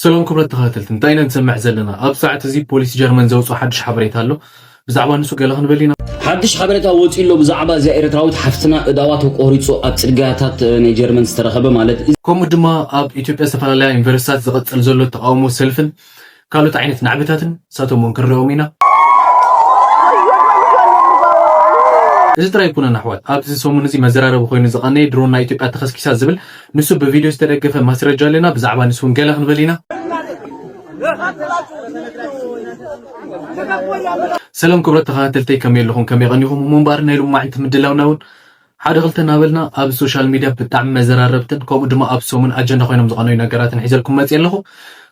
ሰላም ክብረት ተኸታተልቲ፣ እንታይ ኢና ንሰምዕ ዘለና? ኣብ ሰዓት እዚ ፖሊስ ጀርመን ዘውፅኦ ሓድሽ ሓበሬታ ኣሎ። ብዛዕባ ንሱ ገለ ክንብል ኢና። ሓድሽ ሓበሬታ ወፂኡ ኣሎ። ብዛዕባ እዚኣ ኤርትራዊት ሓፍትና እዳዋ ተቆሪፁ ኣብ ፅርግያታት ናይ ጀርመን ዝተረኸበ ማለት እዩ። ከምኡ ድማ ኣብ ኢትዮጵያ ዝተፈላለያ ዩኒቨርሲታት ዝቐፅል ዘሎ ተቃውሞ ሰልፍን ካልኦት ዓይነት ናዕብታትን ንሳቶም እውን ክንሪኦም ኢና። እዚ ጥራይ ኣይኮነን ኣሕዋት፣ ኣብዚ ሰሙን እዚ መዘራረቢ ኮይኑ ዝቐነየ ድሮን ናይ ኢትዮጵያ ተኸስኪሳ ዝብል ንሱ ብቪድዮ ዝተደገፈ ማስረጃ ኣለና። ብዛዕባ ንሱ እውን ገለ ክንብል ኢና። ሰላም ክብረት ተኸታተልተይ፣ ከመይ ኣለኹም? ከመይ ቀኒኹም? እሞ እምበኣር ናይ ሎማዕንቲ ምድላውና እውን ሓደ ክልተ እናበልና ኣብ ሶሻል ሚድያ ብጣዕሚ መዘራረብትን ከምኡ ድማ ኣብ ሰሙን ኣጀንዳ ኮይኖም ዝቐነዩ ነገራትን ሒዘልኩም መፅየ ኣለኹ።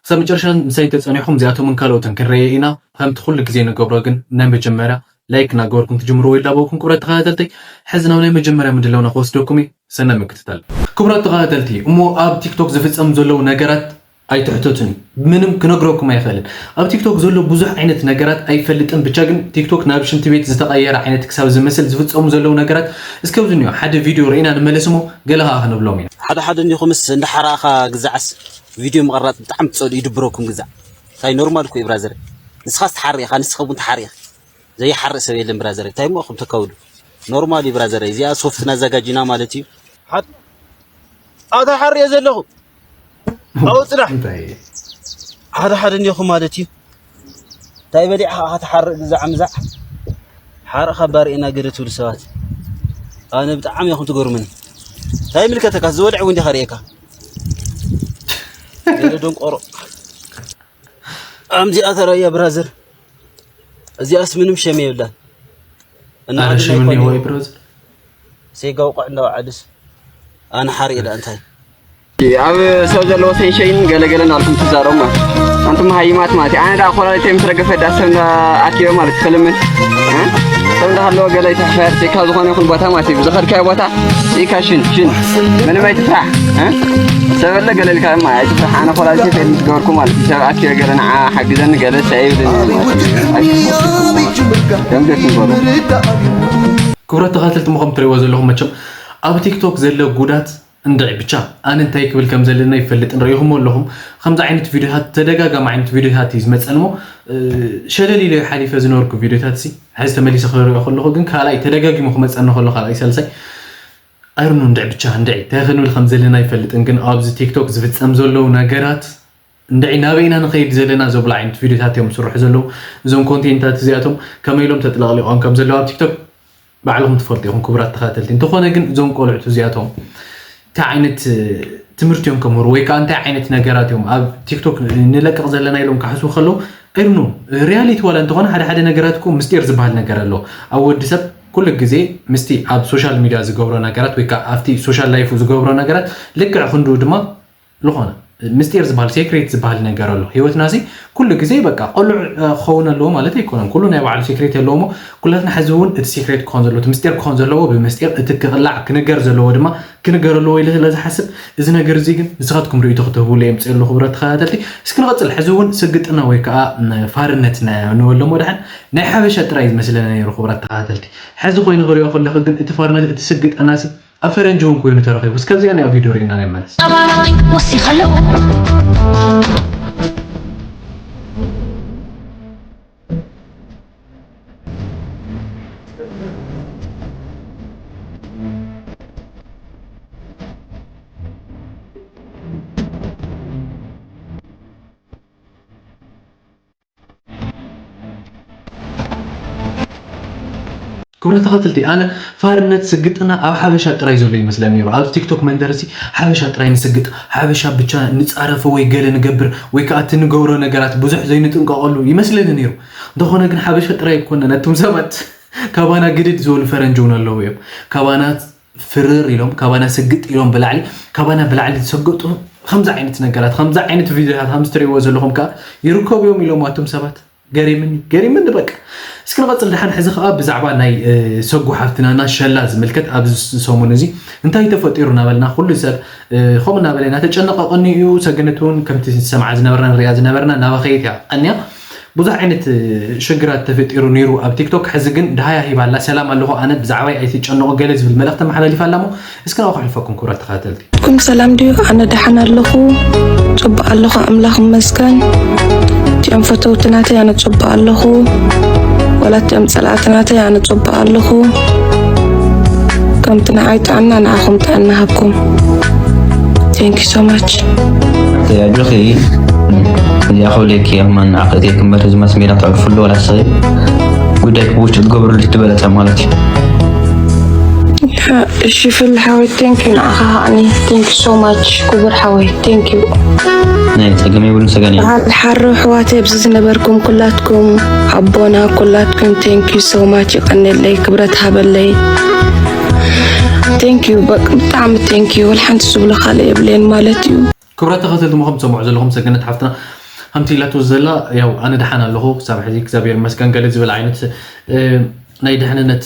ክሳብ መጨረሻ ምሳይ ተፀኒሕኩም እዚኣቶምን ካልኦትን ክንረየ ኢና። ከምቲ ኩሉ ግዜ ንገብሮ ግን ናይ መጀመርያ ላይክ እናገበርኩም ትጅምርዎ ይላበወኩም። ክብረት ተኸታተልተይ፣ ሕዚ ናብ ናይ መጀመርያ ምድላውና ክወስደኩም እዩ። ሰናይ ምክትታል። ክቡራት ተኸታተልቲ፣ እሞ ኣብ ቲክቶክ ዝፍፀም ዘለዉ ነገራት ኣይትሕተቱኒ፣ ምንም ክነግረኩም ኣይኽእልን። ኣብ ቲክቶክ ዘሎ ብዙሕ ዓይነት ነገራት ኣይፈልጥን፣ ብቻ ግን ቲክቶክ ናብ ሽንቲ ቤት ዝተቐየረ ዓይነት ክሳብ ዝመስል ዝፍፀሙ ዘለዉ ነገራት እስከ ኣብዚ እኒኦ ሓደ ቪድዮ ርኢና ንመለስ እሞ ገለ ከዓ ክንብሎም ኢና። ሓደ ሓደ እንዲኹምስ እንዳሓራእኻ ግዛዕስ ቪድዮ ምቕራፅ ብጣዕሚ ትፀልኡ፣ ይድብረኩም ግዛዕ። እንታይ ኖርማል እኮ እዩ ብራዘር። ንስኻስ ትሓርእ ኢኻ፣ ንስኻ እውን ትሓርእ ኢኻ። ዘይሓርእ ሰብ የለን ብራዘር። እንታይ እሞ እኹም ተካውዱ? ኖርማል እዩ ብራዘር። እዚኣ ሶፍት እናዘጋጅና ማለት እዩ። ሓድ ኣታ ሓርየ ዘለኹ ኣብኡ ፅናሕ እንታይ ሓደ ሓደ እንዲኹም ማለት እዩ። እንታይ በሊዕኻ ኢኻ ትሓርእ ግዛዕ ምዛዕ ሓርእ ካብ ባርኤና ገለ ትብሉ ሰባት ኣነ ብጣዕሚ ኢኹም ትገርሙኒ። እንታይ ምልከተካ ዝበልዕ እውን ዲኻ ርእየካ ገለ ደንቆሮ ኣምዚኣ ተረያ ብራዘር እዚኣስ ምንም ሸም የብላን። እና ኣረ ሸም እኔ ወይ ብራዘር ሴጋው ቋዕ እንዳው ዓድስ ኣነ ሓር ኢለ እንታይ ኣብ ሰብ ዘለዎ ሰንሸይን ገለገለ እናልኩም ትዛረቡ ማለት ኣንቱም ሃይማት ማለት ኣነ ዳ ኮላሊተይ ምስ ረገፈ ዳ ሰብ እንዳ ኣኪበ ማለት ክልምን ሰብ እንዳሃለወ ገለ ይትሕፈር ሴካ ዝኾነ ይኹን ቦታ ማለት እዩ ብዝኸድካዮ ቦታ ኢካ ሽን ሽን ምንም ኣይትፍራሕ ሰበለ ገለ ኢልካ ድማ ኣይትፍራሕ ኣነ ኮላሊተይ ፌል ምስ ገበርኩ ማለት እዩ ሰብ ኣኪበ ገለ ንዓ ሓግዘኒ ገለ ሰይብልኒ ደምደት ንበሉ ክቡራት ተኸታተልቲ ምኸም ትሪእዎ ዘለኹም መቸም ኣብ ቲክቶክ ዘሎ ጉዳት እንድዒ ብቻ ኣነ እንታይ ክብል ከም ዘለና ይፈልጥን ርኢኹሞ ኣለኹም ከምዚ ዓይነት ቪዲዮታት ተደጋጋሚ ዓይነት ቪዲዮታት እዩ ዝመፀን እሞ ሸለል ኢለ ሓሊፈ ዝነበርኩ ቪዲዮታት ሲ ሕዚ ተመሊሰ ክሪኦ ከለኹ ግን ካልኣይ ተደጋጊሙ ክመፀኒ ከሎ ካልኣይ ሳልሳይ ኣይርኑ እንድዒ ብቻ እንድዒ እንታይ ክንብል ከም ዘለና ይፈልጥን ግን ኣብዚ ቲክቶክ ዝፍፀም ዘለዉ ነገራት እንድዒ ናበይ ኢና ንኸይድ ዘለና ዘብሉ ዓይነት ቪድዮታት እዮም ዝስርሑ ዘለዉ እዞም ኮንቴንታት እዚኣቶም ከመይ ኢሎም ተጥለቕሊቖም ከም ዘለዉ ኣብ ቲክቶክ ባዕልኹም ትፈልጡ ኢኹም ክቡራት ተኸታተልቲ እንተኾነ ግን እዞም ቆልዑት እዚኣቶም እንታይ ዓይነት ትምህርቲ እዮም ከምህሩ ወይ ከዓ እንታይ ዓይነት ነገራት እዮም ኣብ ቲክቶክ ንለቅቕ ዘለና ኢሎም ክሓስቡ ከለዉ እርኑ ሪያሊቲ ዋላ እንተኾነ ሓደ ሓደ ነገራት እኮ ምስጢር ዝበሃል ነገር ኣሎ ኣብ ወዲ ሰብ ኩሉ ግዜ ምስቲ ኣብ ሶሻል ሚድያ ዝገብሮ ነገራት ወይ ከዓ ኣብቲ ሶሻል ላይፉ ዝገብሮ ነገራት ልክዕ ክንዱ ድማ ዝኾነ ምስጢር ዝበሃል ሴክሬት ዝበሃል ነገር ኣሎ ህይወትና ሲ ኩሉ ግዜ በቃ ቆልዕ ክኸውን ኣለዎ ማለት ኣይኮነን ኩሉ ናይ ባዕሉ ሴክሬት ኣለዎ ሞ ኩላትና ሕዚ እውን እቲ ሴክሬት ክኾን ዘለዎ እቲ ምስጢር ክኾን ዘለዎ ብምስጢር እቲ ክቕላዕ ክንገር ዘለዎ ድማ ክንገር ኣለዎ ኢለ ስለ ዝሓስብ እዚ ነገር እዚ ግን ንስኻትኩም ርእይቶ ክትህብሉ የምፅእ ኣለኹ ክብረት ተኸታተልቲ እስኪ ንቐፅል ሕዚ እውን ስግጥና ወይ ከዓ ፋርነት ንበሎ ሞ ድሓን ናይ ሓበሻ ጥራይ ዝመስለና ነይሩ ክብረት ተኸታተልቲ ሕዚ ኮይኑ ክሪኦ ከለኹ ግን እቲ ፋርነት እቲ ስግጥና ሲ ኣብ ፈረንጂ እውን ኮይኑ ተረኺቡ እስከዚኣ ናይ ቪድዮ ርኢና ናይ መለስ ወሲኸ ኣለኹ ክብረ ተኸትልቲ ኣነ ፋርነት ስግጥና ኣብ ሓበሻ ጥራይ ዘሎ ይመስለኒ ነይሩ ኣብዚ ቲክቶክ መንደር ሲ ሓበሻ ጥራይ ንስግጥ ሓበሻ ብቻ ንፃረፈ ወይ ገለ ንገብር ወይ ከዓ እቲ ንገብሮ ነገራት ብዙሕ ዘይንጥንቀቐሉ ይመስለኒ ነይሩ እንተኾነ ግን ሓበሻ ጥራይ ኣይኮነ ነቶም ሰባት ካባና ግድድ ዝበሉ ፈረንጂ እውን ኣለዉ እዮም ካባና ፍርር ኢሎም ካባና ስግጥ ኢሎም ብላዕሊ ካባና ብላዕሊ ዝሰገጡ ከምዚ ዓይነት ነገራት ከምዚ ዓይነት ቪድዮታት ከምዚ ትሪእዎ ዘለኹም ከዓ ይርከቡ እዮም ኢሎም ኣቶም ሰባት ገሪምኒ ገሪምኒ በቃ እስኪ ንቐፅል ድሓን ሕዚ ከዓ ብዛዕባ ናይ ሰጉ ሓፍትናና ሸላ ዝምልከት ኣብዚ ሰሙን እዚ እንታይ ተፈጢሩ እናበልና ኩሉ ሰብ ከምኡ እናበለ እናተጨነቐ ቀኒ እዩ ሰገነት እውን ከምቲ ዝሰምዓ ዝነበርና ንሪኣ ዝነበርና እናበኸየት እያ ቀንያ ብዙሕ ዓይነት ሽግራት ተፈጢሩ ነይሩ ኣብ ቲክቶክ። ሕዚ ግን ደሃያ ሂባላ፣ ሰላም ኣለኹ ኣነ፣ ብዛዕባይ ኣይትጨነቑ ገለ ዝብል መልእኽቲ መሓላሊፋ ኣላ። እሞ እስኪ ናብኡ ከሕልፈኩም ክቡራት ተኸታተልቲ። ኩም ሰላም ድዩ? ኣነ ደሓን ኣለኹ፣ ጽቡቕ ኣለኹ፣ ኣምላኽ ይመስገን። እቲኦም ፈተውቲ ናተይ ኣነ ጽቡቕ ኣለኹ፣ ዋላ እቲኦም ጸላእቲ ናተይ ኣነ ጽቡቕ ኣለኹ። ከምቲ ንዓይ ጥዕና ንዓኹም ጥዕና ሃብኩም። Thank you so much. ኣጆኺ። እዚኣ ክብለኪ እየ፣ ማን ንዓኺ እትየኪ እምበር፣ እዚ ማስ ሜዳ ተዕርፍሉ ዋላ ሰበይ ጉዳይ ክቡሽ ትገብርሉ ትበለጸ ማለት እዩ። እሺ ፍል ሓወይ፣ thank you ንዓኻ ከዓኒ። Thank you so much ክቡር ሓወይ፣ thank you። ናይ ጸገም የብሉን ሰገን እዩ። ሓሩ ኣሕዋተይ ኣብዚ ዝነበርኩም ኩላትኩም፣ ኣቦና ኩላትኩም thank you so much፣ ይቐንየለይ፣ ክብረት ሃበለይ። Thank you፣ በቃ ብጣዕሚ thank you። ወላ ሓንቲ ዝብሎ ካልእ የብለይን ማለት እዩ። ክቡራት ተኸታተልቲ፣ ምኹም ትሰምዑ ዘለኹም ሰገነት ሓፍትና ከምቲ ኢላቶ ዘላ፣ ያው ኣነ ደሓን ኣለኹ ክሳብ ሕዚ እግዚኣብሔር ይመስገን ገለ ዝብል ዓይነት እ፣ ናይ ድሕንነት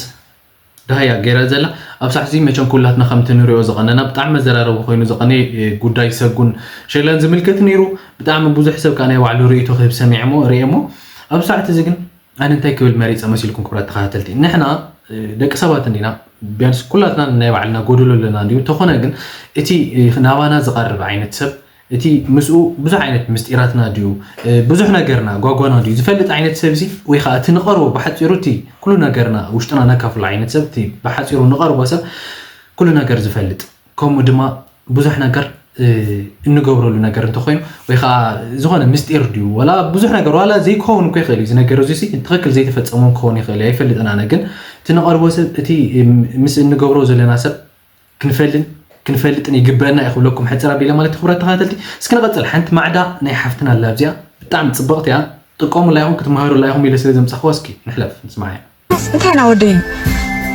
ደሃያ ገይራ ዘላ። ኣብ ሳሕዚ መቸም ኩላትና ከምቲ ንሪኦ ዝቐነና ብጣዕሚ መዘራረቢ ኮይኑ ዝቐነ እ፣ ጉዳይ ሰጉን ሸለን ዝምልከት ነይሩ። ብጣዕሚ ብዙሕ ሰብ ከዓ ናይ ባዕሉ ርእይቶ ክህብ ሰሚዐሞ ርእየሞ። ኣብ ሰዓት እዚ ግን ኣነ እንታይ ክብል መሪፀ መሲልኩም ክቡራት ተኸታተልቲ? ንሕና እ፣ ደቂ ሰባት እንዲና፣ ቢያንስ ኩላትና ናይ ባዕልና ጎደሎ ኣለና እንዲዩ። እንተኾነ ግን እቲ እ፣ ናባና ዝቐርብ ዓይነት ሰብ እቲ ምስኡ ብዙሕ ዓይነት ምስጢራትና ድዩ እ፣ ብዙሕ ነገርና ጓጓና ድዩ ዝፈልጥ ዓይነት ሰብ ሲ ወይ ከዓ እቲ ንቐርቦ ብሓፂሩ እቲ ኩሉ ነገርና ውሽጥና ነካፍሎ ዓይነት ሰብ እቲ ብሓፂሩ ንቐርቦ ሰብ ኩሉ ነገር ዝፈልጥ ከምኡ ድማ ብዙሕ ነገር እ፣ እንገብረሉ ነገር እንተኮይኑ ወይ ከዓ ዝኾነ ምስጢር ድዩ ዋላ ብዙሕ ነገር ዋላ ዘይክኸውን እኮ ይኽእል እዩ ዝነገር እዚ ሲ ትኽክል ዘይተፈፀሙ ክኸውን ይኽእል እዩ ኣይፈልጥን ኣነ ግን እቲ ንቐርቦ ሰብ እቲ እ፣ ምስ እንገብሮ ዘለና ሰብ ክንፈልን ክንፈልጥን ይግበአና እዩ ክብለኩም ሕፅር ኣቢለ ማለት ክብረት ተኸታተልቲ እስኪ ንቐፅል ሓንቲ ማዕዳ ናይ ሓፍትና ኣላ ኣብዚኣ ብጣዕሚ ፅብቕቲ እያ ጥቀሙላ ኢኹም ክትመሃሩላ ኢኹም ኢለ ስለ ዘምፃኽዋ እስኪ ንሕለፍ ንስማዓያ እንታይ ኢና ወደይ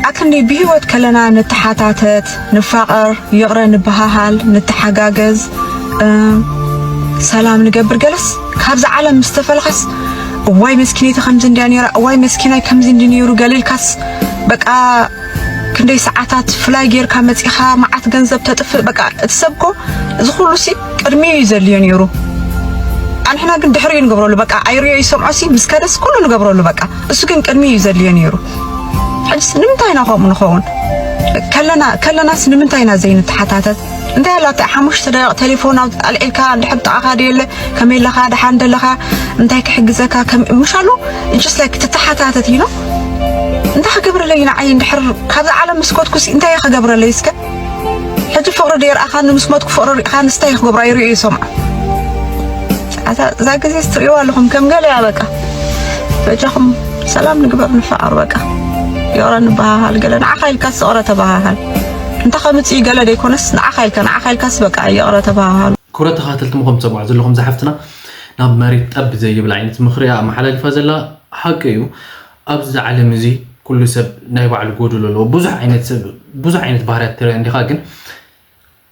ኣክንዲ ብህይወት ከለና ንተሓታተት ንፋቐር ይቕረ ንበሃሃል ንተሓጋገዝ እም፣ ሰላም ንገብር ገለስ ካብዚ ዓለም ምስ ተፈለኸስ እዋይ መስኪነይቲ ከምዚ እንድያ ነይራ እዋይ መስኪናይ ከምዚ እንዲ ነይሩ ገሊልካስ በቃ ክንደይ ሰዓታት ፍላይ ጌርካ መፂኻ መዓት ገንዘብ ተጥፍእ በቃ እቲ ሰብ እኮ እዚ ኩሉ ሲ ቅድሚኡ እዩ ዘድልዮ ነይሩ ኣንሕና ግን ድሕሪኡ ንገብረሉ በቃ ኣይሪኦ ይሰምዖ ሲ ምስ ከደስ ኩሉ ንገብረሉ በቃ እሱ ግን ቅድሚኡ እዩ ዘድልዮ ነይሩ ሕጅስ ንምንታይ ኢና ከምኡ ንኸውን ከለና ከለናስ ንምንታይ ኢና ዘይንተሓታተት እንታይ ኣላታ ሓሙሽተ ደቂቕ ቴሌፎን ኣልዒልካ እንድሕር ብጣዕኻ ድየለ ከመይ ኣለኻ ደሓን ደለኻ እንታይ ክሕግዘካ ከም ምሻሉ just like ትተሓታተት you know እንታይ ክገብረለይ ንዓይ እንድሕር ካብዚ ዓለም ምስ ኮትኩሲ እንታይ እየ ክገብረለይ እስከ ሕጂ ፍቕሪ ደይርኣኻኒ ምስ ሞትኩ ፍቕሪ ርኢኻኒ ስታይ ክገብሮ ኣይርእዩ ይሰምዖ እዛ ግዜ ስትርእይዋ ኣለኹም ከም ገለ እያ በቃ በጃኹም ሰላም ንግበር ንፈቓር በቃ ይቕረ ንበሃሃል ገለ ንዓኻ ኢልካስ ይቕረ ተበሃሃል እንተ ከምፅእ ገለ ደይኮነስ ንዓኻ ኢልካ ንዓኻ ኢልካስ በቃ ይቕረ ተበሃሃሉ ክብረት ተኸታተልቲ ምኹም ትሰምዑ ዘለኹም ዝሓፍትና ናብ መሬት ጠብ ዘይብል ዓይነት ምኽሪ እያ ኣመሓላሊፋ ዘላ ሓቂ እዩ ኣብዚ ዓለም እዚ ኩሉ ሰብ ናይ ባዕሉ ጎደሎ ኣለዎ ብዙሕ ዓይነት ሰብ ብዙሕ ዓይነት ባህርያት ትርኢ እንዲኻ ግን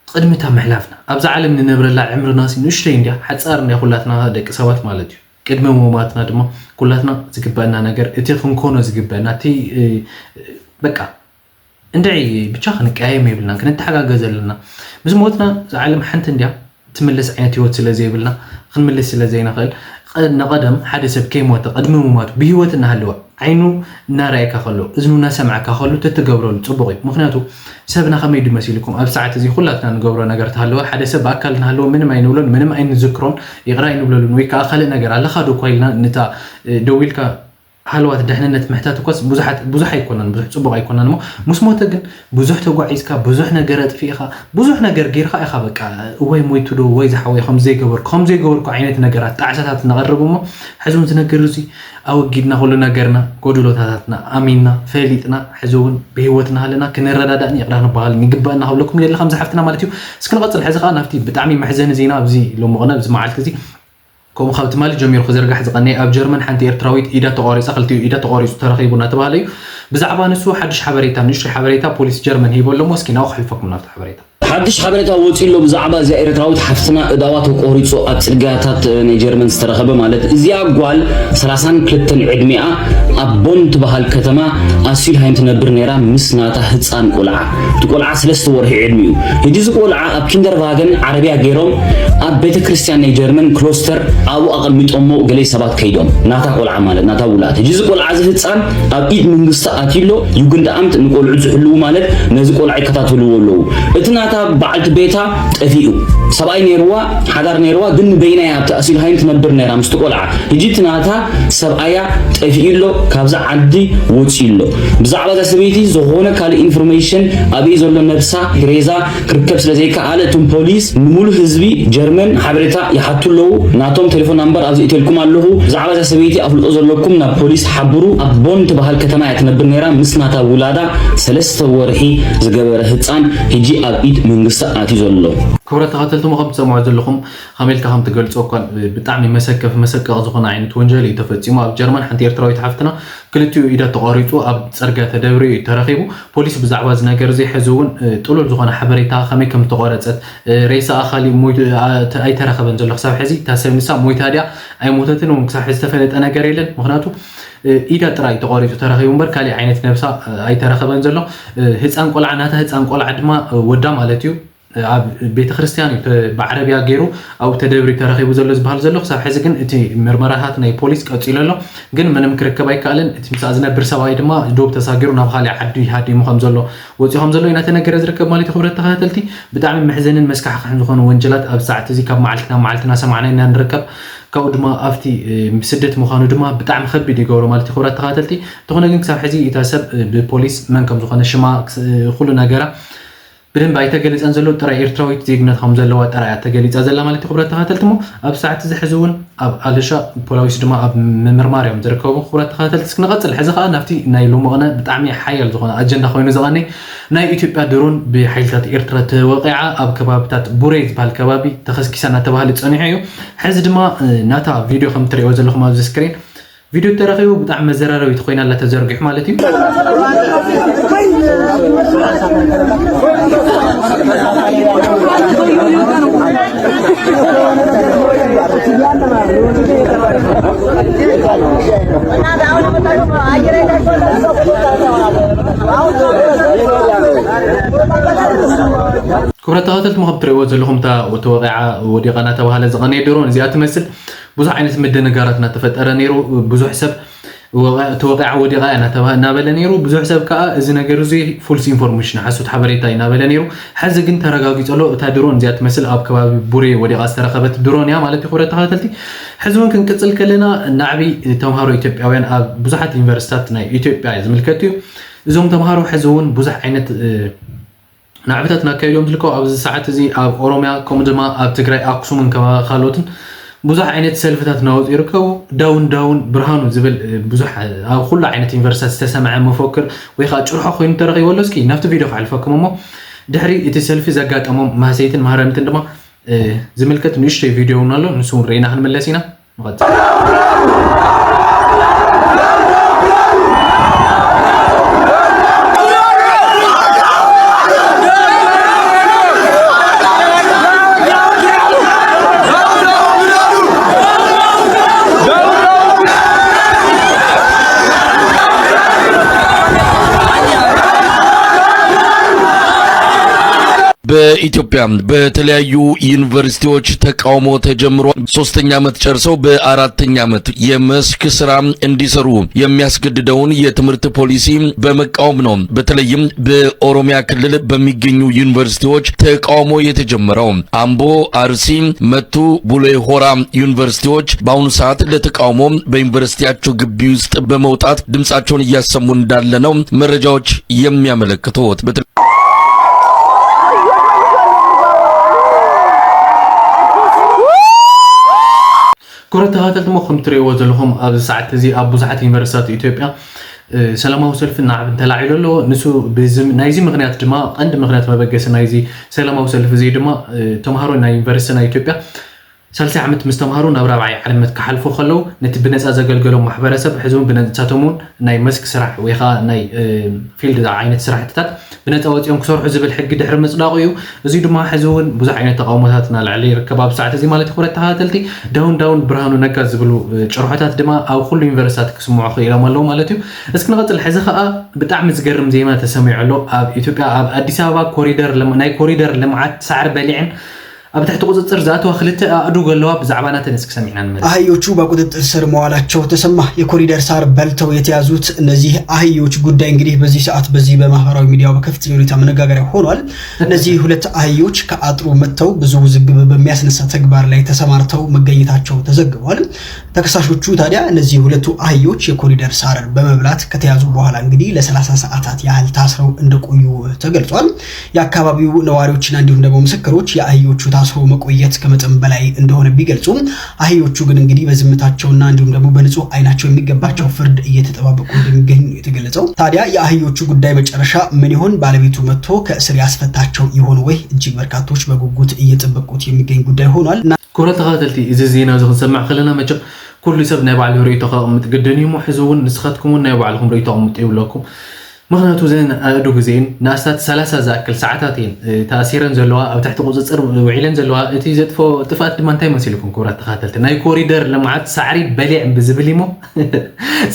ቅድሚ እታ ምሕላፍና ኣብዛ ዓለም ንነብረላ ዕምርና ሲ ንእሽተይ እንድያ ሓፃር እንድያ ኩላትና ደቂ ሰባት ማለት እዩ ቅድሚ ምማትና ድማ ኩላትና ዝግበአና ነገር እቲ ክንኮኖ ዝግበአና እቲ በቃ እንድዒ ብቻ ክንቀያየም የብልናን ክንተሓጋገዝ ኣለና ምስ ሞትና እዛ ዓለም ሓንቲ እንድያ ትምልስ ዓይነት ህይወት ስለ ዘይብልና ክንምልስ ስለ ዘይንኽእል ንቐደም ሓደ ሰብ ከይሞተ ቅድሚ ምማቱ ብህይወት እናሃለወ ዓይኑ እናረኣየካ ከሎ እዝኑ እናሰምዐካ ከሎ ተትገብረሉ ፅቡቕ እዩ ምክንያቱ ሰብና ከመይ ድመሲልኩም ኣብ ሰዓት እዚ ኩላትና ንገብሮ ነገር ተሃለወ ሓደ ሰብ ብኣካል እናሃለወ ምንም ኣይንብሎን ምንም ኣይንዝክሮን ይቕራ ኣይንብለሉን ወይ ከዓ ካልእ ነገር ኣለካ ዶ እኳ ኢልና ንታ ደዊልካ ሃለዋት ድሕንነት ምሕታት እኮስ ብዙሓት ብዙሕ ኣይኮነን ብዙሕ ፅቡቕ ኣይኮነን እሞ ምስ ሞተ ግን ብዙሕ ተጓዒዝካ ብዙሕ ነገር ኣጥፊእኻ ብዙሕ ነገር ጌርካ ኢኻ በቃ እዋይ ሞይቱ ዶ ወይ ዝሓወይ ከም ዘይገበርኩ ከም ዘይገበርኩ ዓይነት ነገራት ጣዕሳታት ነቐርብ እሞ ሕዚ እውን ዝነገር እዚ ኣወጊድና ኩሉ ነገርና ጎድሎታታትና ኣሚንና ፈሊጥና ሕዚ እውን ብህይወት እናሃለና ክንረዳዳእን ይቕዳ ክንበሃል ይግባእና ክብለኩም ይደሊ ከምዚ ሓፍትና ማለት እዩ እስኪ ንቐፅል ሕዚ ከዓ ናብቲ ብጣዕሚ መሕዘኒ ዜና ኣብዚ ሎሚ ቅነ ኣብዚ መዓልቲ እዚ ከምኡ ካብ ትማሊ ጀሚሩ ክዝርጋሕ ዝቐነየ ኣብ ጀርመን ሓንቲ ኤርትራዊት ኢዳ ተቋሪፃ ክልቲኡ ኢዳ ተቋሪፁ ተረኺቡ እናተባህለ እዩ ብዛዕባ ንሱ ሓድሽ ሓበሬታ ንእሽተይ ሓበሬታ ፖሊስ ጀርመን ሂቦ ኣለሞ እስኪ ናብኡ ክሕልፈኩም ናብቲ ሓበሬታ ሓድሽ ሓበሬታ ወፂኡ ኣሎ ብዛዕባ እዚኣ ኤርትራዊት ሓፍትና እዳዋ ተቆሪፁ ኣብ ፅርግያታት ናይ ጀርመን ዝተረኸበ። ማለት እዚኣ ጓል ሰላሳን ክልተን ዕድሚኣ ኣብ ቦን ትበሃል ከተማ ኣስዩልሃይም ትነብር ነይራ ምስ ናታ ህፃን ቆልዓ። እቲ ቆልዓ ሰለስተ ወርሒ ዕድሚኡ። ሕጂ እዚ ቆልዓ ኣብ ኪንደርቫገን ዓረብያ ገይሮም ኣብ ቤተ ክርስቲያን ናይ ጀርመን ክሎስተር ኣብኡ ኣቐሚጦሞ ገለ ሰባት ከይዶም። ናታ ቆልዓ ማለት ናታ ውላድ። ሕጂ እዚ ቆልዓ እዚ ህፃን ኣብ ኢድ መንግስቲ ኣትዩ ኣሎ። ዩግንድ ኣምት ንቆልዑ ዝሕልዉ ማለት ነዚ ቆልዓ ይከታተልዎ ኣለዉ። እቲ ናታ በዓልቲ ቤታ ጠፊኡ። ሰብኣይ ነይርዋ፣ ሓዳር ነይርዋ፣ ግን ንበይና እያ ኣብቲ ኣሲልሃይም ትነብር ነይራ ምስቲ ቆልዓ። ሕጂ እቲ ናታ ሰብኣያ ጠፊኡ ኣሎ፣ ካብዛ ዓዲ ወፂኡ ኣሎ። ብዛዕባ እዛ ሰበይቲ ዝኾነ ካልእ ኢንፎርሜሽን፣ ኣበይ ዘሎ ነብሳ፣ ሬዛ ክርከብ ስለ ዘይከኣለ፣ እቶም ፖሊስ ንሙሉ ህዝቢ ጀርመን ሓበሬታ ይሓቱ ኣለዉ። ናቶም ቴሌፎን ናምበር ኣብዚ እትልኩም ኣለኹ። ብዛዕባ እዛ ሰበይቲ ኣፍልጦ ዘለኩም ናብ ፖሊስ ሓብሩ። ኣብ ቦን ትበሃል ከተማ እያ ትነብር ነይራ ምስ ናታ ውላዳ ሰለስተ ወርሒ ዝገበረ ህፃን ሕጂ ኣብ ኢድ መንግስቲ ኣትዩ ዘሎ። ክቡራት ተኸታተልቲ፣ ከም ትሰምዑ ዘለኹም፣ ከመይ ኢልካ ከም ትገልጾ እኳ ብጣዕሚ መሰከፍ መሰቀቕ ዝኾነ ዓይነት ወንጀል እዩ ተፈጺሙ። ኣብ ጀርመን ሓንቲ ኤርትራዊት ሓፍትና ክልቲኡ ኢዳ ተቋሪጹ ኣብ ጽርግያ ተደብርዩ እዩ ተረኺቡ። ፖሊስ ብዛዕባ እዚ ነገር እዚ ሕዚ እውን፣ እ፣ ጥሉል ዝኾነ ሓበሬታ ከመይ ከም ዝተቖረጸት፣ እ፣ ሬሳኣ ካሊእ ሞይቱ፣ እ፣ ኣይተረኸበን ዘሎ ክሳብ ሕዚ። እታ ሰብ ንሳ ሞይታ ድያ ኣይሞተትን እውን ክሳብ ሕዚ ዝተፈለጠ ነገር የለን። ምኽንያቱ፣ እ፣ ኢዳ ጥራይ ተቖሪጹ ተረኺቡ እምበር ካሊእ ዓይነት ነብሳ፣ እ፣ ኣይተረኸበን ዘሎ። እ፣ ህጻን ቆልዓ፣ ናታ ህጻን ቆልዓ ድማ፣ እ፣ ወዳ ማለት እዩ፣ ኣብ ቤተ ክርስቲያን እዩ ተ-፣ ብዓረብያ ገይሩ ኣብኡ ተደብሪ ተረኺቡ ዘሎ ዝበሃል ዘሎ። ክሳብ ሕዚ ግን እቲ ምርመራታት ናይ ፖሊስ ቀጺሉ ኣሎ፣ ግን ምንም ክርከብ ኣይከኣልን። እቲ ምሳኣ ዝነብር ሰብኣይ ድማ ዶብ ተሳጊሩ ናብ ካሊእ ዓዲ ሃዲሙ ከም ዘሎ፣ ወፂኡ ከም ዘሎ እዩ እናተነገረ ዝርከብ ማለት እዩ። ክቡራት ተኸታተልቲ፣ ብጣዕሚ መሕዘንን መስካሕክሕን ዝኾኑ ወንጀላት ኣብ ሰዓት እዚ ካብ መዓልቲ ናብ መዓልቲ እናሰማዕና ኢና ንርከብ። ካብኡ ድማ ኣብቲ፣ እ፣ ስደት ምዃኑ ድማ ብጣዕሚ ከቢድ ይገብሮ ማለት እዩ። ክቡራት ተኸታተልቲ፣ እንተኾነ ግን ክሳብ ሕዚ እታ ሰብ፣ እ፣ ብፖሊስ መን ከም ዝኾነ ሽማ፣ ክስ-፣ እ፣ ኩሉ ነገራ ብደንብ ኣይተገለጸን ዘሎ፣ ጥራይ ኤርትራዊት ዜግነት ከም ዘለዋ ጥራይ እያ ተገሊጻ ዘላ ማለት እዩ። ክቡራት ተኸታተልቲ፣ እሞ ኣብ ሰዓት እዚ ሕዚ እውን ኣብ ኣለሻ ፖላዊስ ድማ ኣብ ምምርማር እዮም ዝርከቡ። ክቡራት ተኸታተልቲ፣ እስኪ ንቐጽል። ሕዚ ኸኣ ናብቲ ናይ ሎሚ ቅነ ብጣዕሚ ሓያል ዝኾነ ኣጀንዳ ኮይኑ ዝቐነይ ናይ ኢትዮጵያ ድሮን ብሓይልታት ኤርትራ ተወቒዓ ኣብ ከባብታት ቡሬ ዝበሃል ከባቢ ተኸስኪሳ እናተባህለ ጸኒሑ እዩ። ሕዚ ድማ፣ እ፣ ናታ ቪድዮ ከም ትርእይዎ ዘለኹም ኣብዚ ስክሪን ቪድዮ ተረኺቡ ብጣዕሚ መዘራረቢት ኮይና ኣላ ተዘርጊሑ ማለት እዩ። ክቡራት ተኸታተልቲ፣ ከም ትርእይዎ ዘለኹም እታ ተወቂዓ ወዲቓ እናተባህለ ዝቐነየ ድሮን እዚኣ ትመስል። ብዙሕ ዓይነት ምድንጋራት እናተፈጠረ ነይሩ። ብዙሕ ሰብ ወ-፣ ተወቂዓ ወዲቓ እያ እናተባ-፣ እናበለ ነይሩ። ብዙሕ ሰብ ከዓ እዚ ነገር እዚ ፉልስ ኢንፎርሜሽን፣ ሓሶት ሓበሬታ እዩ እናበለ ነይሩ። ሕዚ ግን ተረጋጊጹ ኣሎ። እታ ድሮን እዚኣ ትመስል ኣብ ከባቢ ቡሬ ወዲቓ ዝተረኸበት ድሮን እያ ማለት እዩ። ክቡራት ተኸታተልቲ፣ ሕዚ እውን ክንቅጽል ከለና ናዕቢ ተምሃሮ ኢትዮጵያውያን ኣብ ብዙሓት ዩኒቨርሲታት ናይ ኢትዮጵያ ዝምልከት እዩ። እዞም ተምሃሮ ሕዚ እውን ብዙሕ ዓይነት፣ እ፣ ናዕብታት እናካየዱ እዮም ዝርከቡ። ኣብዚ ሰዓት እዚ ኣብ ኦሮሚያ ከምኡ ድማ ኣብ ትግራይ ኣክሱምን ከባ-፣ ካልኦትን ብዙሕ ዓይነት ሰልፍታት እናወፁ ይርከቡ። ዳውን ዳውን ብርሃኑ ዝብል፣ እ፣ ብዙሕ፣ እ፣ ኣብ ኩሉ ዓይነት ዩኒቨርሲታት ዝተሰምዐ መፈክር ወይ ከዓ ጭርሖ ኮይኑ ተረኺቡ ኣሎ። እስኪ ናብቲ ቪድዮ ከሕልፈኩም እሞ ድሕሪ እቲ ሰልፊ ዘጋጠሞም ማህሰይትን ማህረምትን ድማ፣ እ፣ ዝምልከት ንእሽተይ ቪድዮ እውን ኣሎ። ንሱ እውን ርኢና ክንምለስ ኢና። ንቐጽል። በኢትዮጵያ በተለያዩ ዩኒቨርሲቲዎች ተቃውሞ ተጀምሯል። ሶስተኛ ዓመት ጨርሰው በአራተኛ ዓመት የመስክ ስራ እንዲሰሩ የሚያስገድደውን የትምህርት ፖሊሲ በመቃወም ነው። በተለይም በኦሮሚያ ክልል በሚገኙ ዩኒቨርሲቲዎች ተቃውሞ የተጀመረው። አምቦ፣ አርሲ፣ መቱ፣ ቡሌ ሆራ ዩኒቨርሲቲዎች በአሁኑ ሰዓት ለተቃውሞ በዩኒቨርሲቲያቸው ግቢ ውስጥ በመውጣት ድምጻቸውን እያሰሙ እንዳለ ነው መረጃዎች የሚያመለክቱት። በተለ- ክቡራት ተኸታተልቲ፣ እሞ ከም ትርእይዎ ዘለኹም ኣብዚ ሰዓት እዚ ኣብ ብዙሓት ዩኒቨርሲቲታት ኢትዮጵያ፣ እ፣ ሰላማዊ ሰልፊ ናዕቢ ተላዒሉ ኣሎ። ንሱ ብዚ፣ ናይዚ ምኽንያት ድማ፣ ቀንዲ ምኽንያት መበገሲ ናይዚ ሰላማዊ ሰልፊ እዚ ድማ፣ እ፣ ተምሃሮ ናይ ዩኒቨርሲቲ ናይ ኢትዮጵያ ሳልሳይ ዓመት ምስ ተምሃሩ ናብ ራብዓይ ዓመት ክሓልፉ ከለዉ ነቲ ብነፃ ዘገልገሎም ማሕበረሰብ ሕዚ እውን ብነፃቶም እውን ናይ መስክ ስራሕ ወይ ከዓ ናይ ፊልድ ዓይነት ስራሕትታት ብነፃ ወፂኦም ክሰርሑ ዝብል ሕጊ ድሕሪ ምፅዳቑ እዩ። እዚ ድማ ሕዚ እውን ብዙሕ ዓይነት ተቃውሞታት እናልዓለ ይርከብ ኣብ ሰዓት እዚ ማለት እዩ። ክብረት ተኸታተልቲ ዳውን ዳውን ብርሃኑ ነጋ ዝብሉ ጭርሖታት ድማ ኣብ ኩሉ ዩኒቨርሲታት ክስምዑ ክኢሎም ኣለዉ ማለት እዩ። እስኪ ንቐፅል። ሕዚ ከዓ ብጣዕሚ ዝገርም ዜና ተሰሚዑ ኣሎ። ኣብ ኢትዮጵያ ኣብ ኣዲስ ኣበባ ኮሪደር ናይ ኮሪደር ልምዓት ሳዕሪ በሊዕን ኣብ ትሕቲ ቁፅፅር ዝኣተዋ ክልተ ኣእዱግ ኣለዋ። ብዛዕባ ናተን እስኪ ሰሚዕና ንመለስ። አህዮቹ በቁጥጥር ስር መዋላቸው ተሰማ። የኮሪደር ሳር በልተው የተያዙት እነዚህ አህዮች ጉዳይ እንግዲህ በዚህ ሰዓት በዚህ በማህበራዊ ሚዲያው በከፍተኛ ሁኔታ መነጋገሪያ ሆኗል። እነዚህ ሁለት አህዮች ከአጥሩ መጥተው ብዙ ውዝግብ በሚያስነሳ ተግባር ላይ ተሰማርተው መገኘታቸው ተዘግቧል። ተከሳሾቹ ታዲያ እነዚህ ሁለቱ አህዮች የኮሪደር ሳር በመብላት ከተያዙ በኋላ እንግዲህ ለ30 ሰዓታት ያህል ታስረው እንደቆዩ ተገልጿል። የአካባቢው ነዋሪዎችና እንዲሁም ደግሞ ምስክሮች የአህዮቹ ታስሮ መቆየት ከመጠን በላይ እንደሆነ ቢገልጹም አህዮቹ ግን እንግዲህ በዝምታቸውና እንዲሁም ደግሞ በንጹህ አይናቸው የሚገባቸው ፍርድ እየተጠባበቁ እንደሚገኙ ነው የተገለጸው። ታዲያ የአህዮቹ ጉዳይ መጨረሻ ምን ይሆን? ባለቤቱ መጥቶ ከእስር ያስፈታቸው ይሆን ወይ? እጅግ በርካቶች በጉጉት እየጠበቁት የሚገኝ ጉዳይ ሆኗል። ክቡራት ተኸታተልቲ፣ እዚ ዜና እዚ ክንሰምዕ ከለና መቸም ኩሉ ሰብ ናይ ባዕሉ ርእይቶ ከቕምጥ ግድን እዩ። ሕዚ እውን ንስኻትኩም እውን ናይ ባዕልኹም ርእይቶ ኣቕምጡ ይብለኩም። ምኽንያቱ እዘን ኣእዱግ እዚአን ንኣስታት ሰላሳ ዝኣክል ሰዓታት እየን ተኣሲረን ዘለዋ፣ ኣብ ትሕቲ ቁፅፅር ውዒለን ዘለዋ። እቲ ዘጥፍኦ ጥፍኣት ድማ እንታይ መሲልኩም ክቡራት ተኸታተልቲ? ናይ ኮሪደር ልምዓት ሳዕሪ በሊዐን ብዝብል እሞ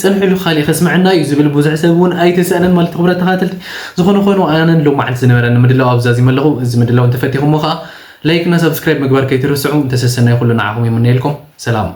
ፅንሕሉ፣ ካሊእ ከስምዐና እዩ ዝብል ብዙሕ ሰብ እውን ኣይተሰእነን ማለት ክቡራት ተኸታተልቲ። ዝኾነ ኮይኑ ኣነን ሎማዓልቲ ዝነበረኒ ምድላው ኣብዛዚመ ኣለኹ። እዚ ምድላው እንተፈቲኹሞ ከዓ ላይክ እና ሰብስክራይብ ምግባር ከይትርስዑ። እንተሰሰናይ ኩሉ ንዓኹም የምነየልኩም። ሰላም።